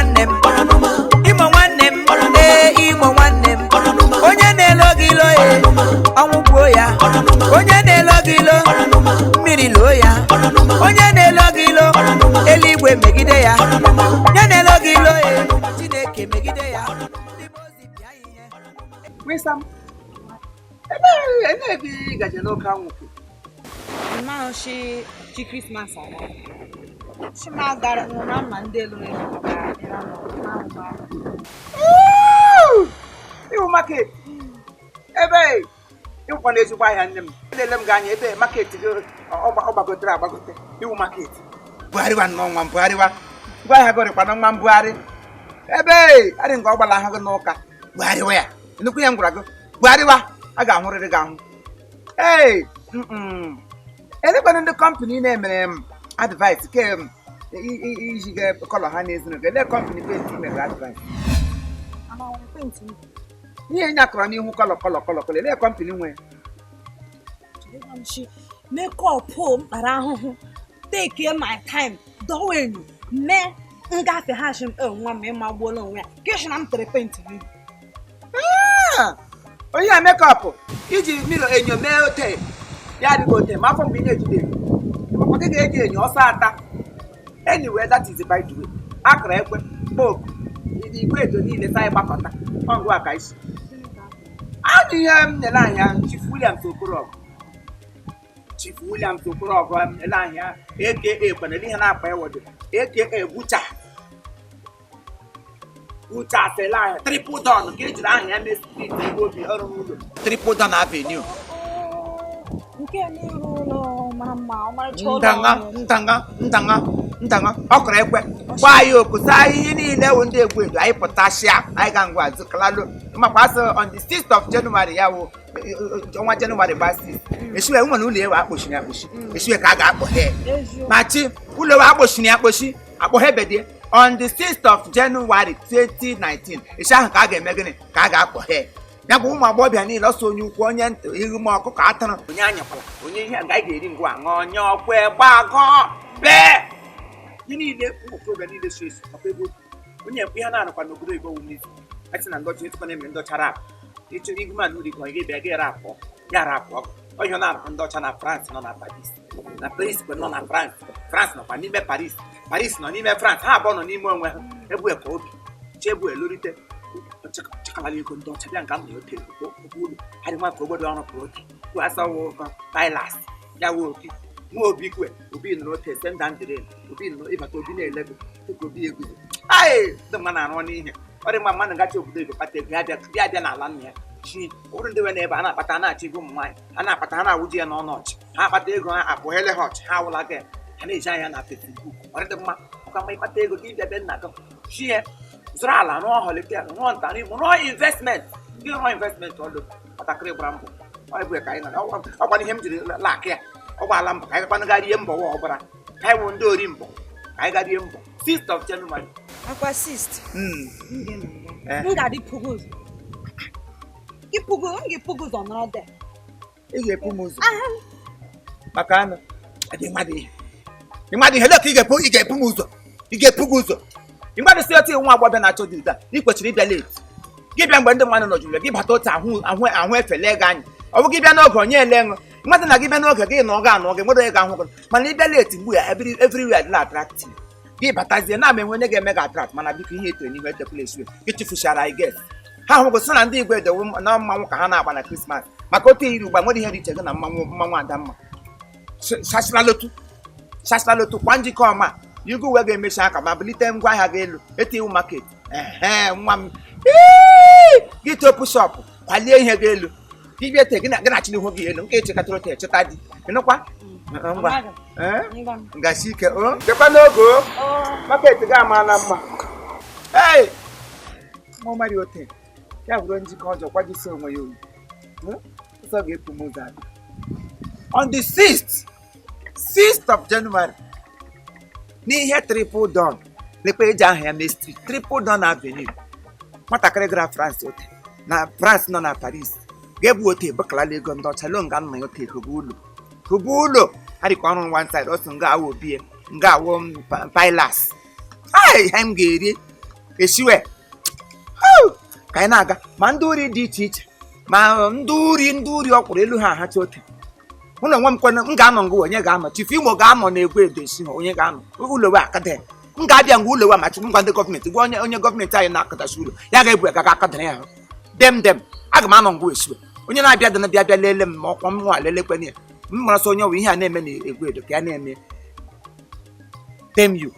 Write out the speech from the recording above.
Nwanne m, Imo nwanne m, ee, Imo nwanne m, onye na-elo gị ilo e, ọnwụ gbuo ya. Onye na-elo gị ilo, mmiri loo ya. Onye na-elo gị ilo, eluigwe megide ya. Onye na-elo gị ilo e, Chineke megide ya. Ndị mmụọ ozi pịa ya ihe. Wisam, ebe ebe ị gaje n'oke anwụ kwụ? Mmanụ shi chi Christmas ala. Chima gara nwụrụ mma ndị elu elu gara Ịhụ market ebe ịhụkwa na ezigbo ahịa. Nne m, elele m gị anya ebe market gị ọ gbagotere agbagote. Ịhụ market bugharịwa nnọọ nwa, mbugharịwa ngwa ahịa gọrịkwa na nwa mbugharị ebe adị nke ọ gbala ahụ gị n'ụka. Bugharịwa ya nnukwu ya m gwara gị bugharịwa, a ga-ahụrịrị gị ahụ. Ee, elekwana ndị company na-emere m advice ke m iji ga colour ha n'ezinụlọ. Ele company paint mere advice ihe nye akọrọ n'ihu colour colour colour colour? Ele company nwe? Makeup mkpara ahụhụ, take my time, dọwa enyo mee ngafe ha shi m. Nwa m, ịmagbuola onwe ya ka ịsị na m tere paint n'ihu. Onye a makeup iji mmiri enyo mee ote ya adịghị ote ma afọ mgbe ị na-ejide enyo ọkwa gị ga-eji enyo ọsọ ata. Anyway, that is by the way. Akara ekwe kpoku igwe edo niile sa anyị gbakọta ọngụ aka isi adị ihe m nyere anya. Chief Williams Okoroọgụ, Chief Williams Okoroọgụ m ele anya, aka kwanele ihe na-akpa ewodo, aka Bucha Bucha ele anya Triple Don, ka ejiri aha ya mee street ebe obi ọrụ n'ụlọ Triple Don Avenue. Nke n'iru ụlọ mara mma, ọmarịcha ụlọ. Ndanga ndanga ndanga ndanga ọkọrọ ekwe gbaa ya oku saa ihe niile wụ ndị egwu edo anyị pụtasịa. Anyị ga ngwa zụkalalo makwa asị on the 6th of January, ya wụ ọnwa January gba 6 esiwe nwere ụlọ ewe akpọchiri akpọchi, esiwe ka a ga-akpọghe. Eziokwu. Ma chi ụlọ ewe akpọchiri akpọchi akpọghebedie on the 6th of January 2019, esi ahụ ka a ga-eme gịnị? Ka a ga-akpọghe ya bụ ụmụ agbọghọbịa niile ọsọ, onye ukwu, onye ntị, ihu ma ọkụkọ atụrụ, onye anyakwala onye ihe nga anyị ga-eri ngwa ṅụọ onye ọkwa gbagọ bee ihe niile. Ụmụ okorobịa niile so esi ọkwa ebe obi onye ekwe ihe na-anọkwa n'obodo oyibo wụ n'izu asị na ndọcha ịtụkwa na-eme ndọcha rap ịchọrọ igwu ma n'ụlọ ike gị bịa gị rapụ ya rapụ ọgụ ọhịa na-anọkwa ndị ọcha na France nọ na Paris, na Paris kwe nọ na France, France nọkwa n'ime Paris, Paris nọ n'ime France, ha abụọ nọ n'ime onwe ha. Ebu ka obi chebu elorite chakalala ego ndị ọcha bịa nga m na ote ụlọ adị nwa ka obodo ọrụ pụrụ ote kwuo asawo pilas ya wụ obi nwa obi kwe obi nọrọ ote senda ndịren obi nọ ịbata obi na-ele gị dịka obi eguzo. Ai, ndị mma na-arụ n'ihe ọ dị mma. Mmadụ gacha obodo oyibo kpata ego ya bịa ya bịa n'ala nna ya chi ụfọdụ ndị nwe n'ebe a na-akpata, a na-achọ ego ụmụ nwaanyị a na-akpata, ha na-awụji ya n'ọnụ ọchị. Ha akpata ego ha apụghele ha ọchị, ha awụla gị ha na-eji anya na Facebook. Ọ dị mma ọka mma ịkpata ego gị bịa be nna gị chi ya zụrụ ala, rụọ hotel, rụọ nta, rụọ investment gị, rụọ investment ọlụ. Nwatakịrị gbara mbọ ọ bụ ka anyị nọ ọkwana ihe m jiri lakị ya ọ gbaala mbọ ka anyị gakwanụ gaa rie mbọ wa ọbara ka anyị wụ ndị ori mbọ ka anyị gaa rie mbọ 6th of January. Akwa 6th. Eh. M ga-adị pugu ụzọ ịpụgo, m ga-epugo ụzọ nọrọ de. Ị ga-epu m ụzọ maka anụ adị mmadụ ihe ịmadụ ihe leka ị ga-epu, ị ga-epu m ụzọ, ị ga-epu gị ụzọ. Ịmadụ si otu nwa agbọghọbịa na-achọ dị ụda, ị kwesịrị ịbịa late. Gị bịa mgbe ndị mmadụ nọjuru, gị bata otu ahụ ahụ ahụ efele gị anya. Ọ bụ gị bịa n'oge onye ele ṅụ mmadụ na gị bịa n'oge gị nọ ga anọ gị nwere onye ga-ahụ gị, mana ịbịa late mgbe ya everywhere adịla attractive. Gị batazie na ama enwe onye ga-eme gị attract. Mana biko, ihe etere n'ihu etekwula esiwe gị tụfuchara anyị get ha hụgo sị na ndị igwe edewo na mmanwụ ka ha na-agba na Christmas maka otu iri ugba nwere ihe dị iche gị na mmanwụ mmanwụ adamma sasịralotu sasịralotu kwa njikọ ọma igu uwe ga-emechi aka ma bulite ngwa ahịa gị elu etiwu market. Ehe, nwa m. Ii! Gị topu shop, kwalie ihe gị elu gị bịa te gị na gị na-achịli ihu gị elu nke echekatara ote echeta di ịnụkwa ngwa. Ee? Ngwa. Ngasi ike o dịkwa n'oge o market gị amaala mma. Ee, nwa mari ote ya bụrụ njikọ ọjọọ kwajisi onwe ya oyi. Ụzọ ga-epu m ụzọ abịa on the 6th of January n'ihe Triple Don lekwa eji aha ya mee street Triple Don Avenue. Nwatakịrị gara France ote na France nọ na Paris ga-ebu ote ebekalala ego ndị ọcha lo nga nna ya ote hụba ụlọ hụba ụlọ ha dịka ọrụ one side ọsọ nga awụ obie nga awụ pilas. Ai, ihe m ga-eri. Esiwe ka anyị na-aga, ma ndị ori dị iche iche, ma ndị uri, ndị uri ọkwụrụ elu ha ahacha oke. Mụ na onwe m kwana m ga-anọ ngụ, onye ga-anọ Chief Imo ga-anọ na egwu edo esi ha, onye ga-anọ ụlọwe akada m ga-abịa ngwa ụlọwe ma chukwu ngwa ndị gọọmenti gwa onye onye gọọmenti anyị na-akadasi ụlọ ya ga-ebu agaga akadara ya ahụ dem dem. Aga m anọ ngwa esiwe, onye na-abịa dị na bịa bịa lele m, ma ọkwa m nwa lelekwana ya. M mara sọ onye ọwụ ihe a na-eme na egwu edo ka ya na-eme. Damn you.